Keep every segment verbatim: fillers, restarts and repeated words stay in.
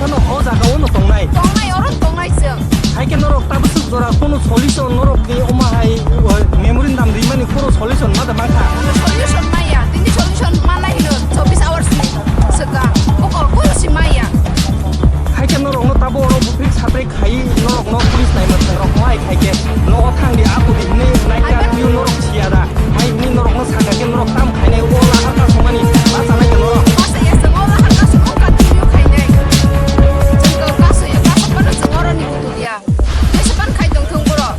Ano o jaga o no tongnai. Tongnai, oro tongnai chwng. Hai khe norok tabuk swk jora kunu solution norok ni omo hai, o, memorandum rimani kunu solution ma da mangkha. Kunu solution maya, tini solution manai hino chobbish hours ni swkang. Bokol kunu si maya. Hai khe norok no tabo oro bufrik saprik khai norok no police naima thang rok mai khai khe nogo thang di apo di hwnwi nai curfew norok siya da. Hai hwnwi norok no saka khe norok tam khainai o lahar kasumani ma sanai khe norok. Masa ya chwng o lahar kasumung continue khainai. Chwng kasu ya kasu phano chwng oro ni kutu ya. Jesepan khai tong thung borok.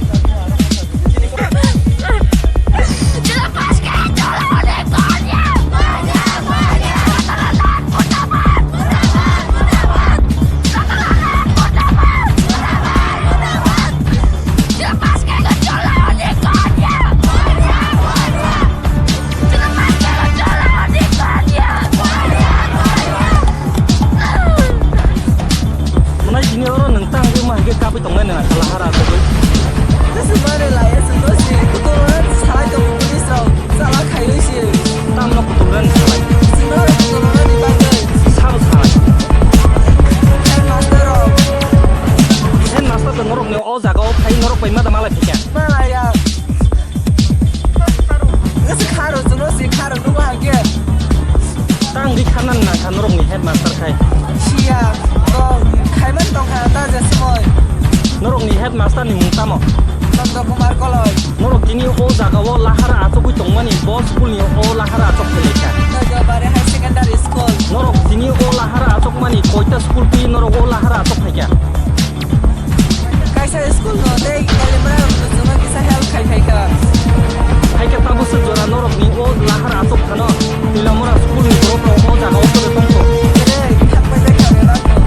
Mwnai tini oro nwng tang wngma hai khe kabui tongnai nwng kha lahar asugwi. Bwswk manwi lai aswk no si kutung rok salai tongo police rok chala khaiwi si. Tamno kutung rok salai. Chwngno kutung rok ni bagwi. Sabo salai. Headmaster rok. Headmaster to norok ni o jaga o phai norok bai ma da malai phikha. Malai ya. Nasi kharo, chwngno si kharo, nungma hake. Tang di kharna nang kha norok ni headmaster khai. Siya, to khaiman tong kha ta je sumoi. Norok ni headmaster ni mung tamo? Nanda Kumar Koloi. Norok tini o jaga o lahar achugwi tongmani, bo school ni o lahar achuk phai kha. Nanda Bari High Secondary School. Norok tini o lahar achukmani koita school twi norok o lahar achuk phai kha? Kaisa school no tei Kalimra rok no chwngno kisa help khai khai kha. Hai khe tabuk swk jora norok ni o lahar achuk phano Tilamura school ni borok rok o jaga o tongwi tongkho. Tei thang pai pai kha bebak no.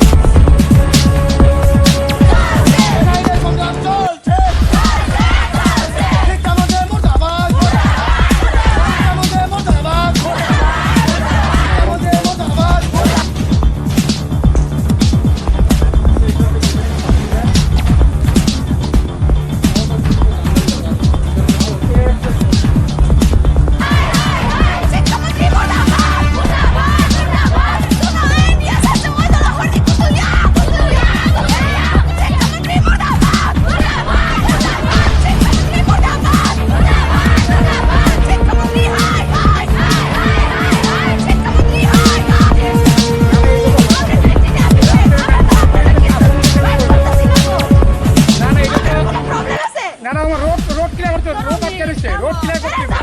না, না, আমার road, road clear করতে হবে, রোড আটকে রয়েছে, road clear করতে হবে।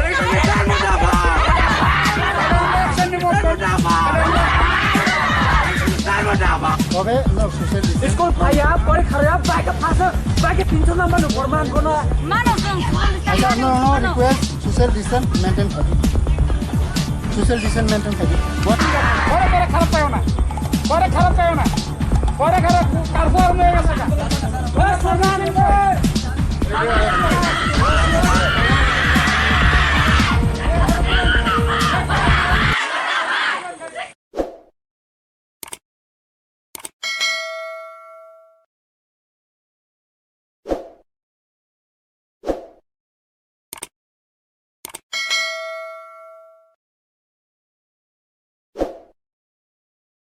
তবে, no, social distance. স্কুল ভাইয়া, পরে খারাপ, বাইকে ফাঁসে, বাইকে তিনশো নাম্বার উপর মান কোনো। Mano, no, no, request, social distance maintain করো। Social distance maintain করো। পরে, পরে খারাপ পাইও না, পরে খারাপ পাইও না।